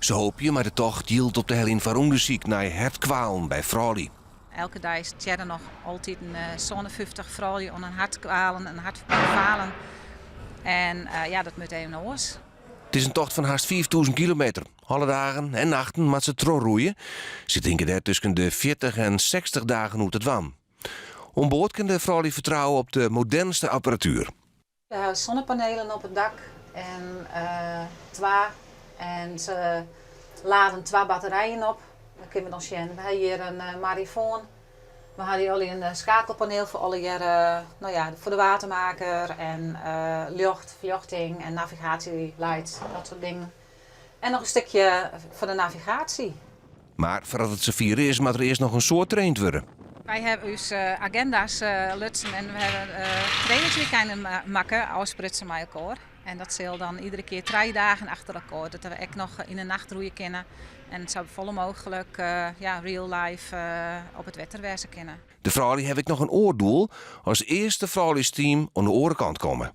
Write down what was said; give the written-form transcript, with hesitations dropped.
Se hoopje mei de tocht jild op te heljen foar ûndersyk nei hertkwalen by froulju. Elke dei stjerre noch altiten 57 froulju oan in hertkwalen en hertfalen. En ja, dat moat even oars. It is in tocht fan hast 5000 kilometer. Alle dagen en nachten moat se trochroeie. Se tinke dêr tusken de 40 en 60 dagen oer te dwaan. Oan board kinne de froulju fertrouwe op de modernste apparatuer. We hawwe sonnepanelen op it dak en twa en se laden twa batterijen op. Dat kinne we dan sjen. We hawwe hjir in marifoan. We hawwe hjir allegear in skakelpaneel foar allegear, no ja, foar de watermaker en ljocht, ferljochting en navigaasjelights, dat soart dingen. En noch in stikje foar de navigaasje. Mar foardat it safier is, moat der earst noch in soad traind wurde. Wy hawwe ús aginda's lutsen en we hawwe trainingswykeinen makke, ôfsprutsen mei elkoar. En dat sil dan iedere kear trije dagen achter elkoar, dat we ek noch yn de nacht roeie kinne en sa folle mooglik ja, real life op it wetter wêze kinne. De froulju hawwe ek noch in oar doel, as earste frouljusteam oan de oare kant komme.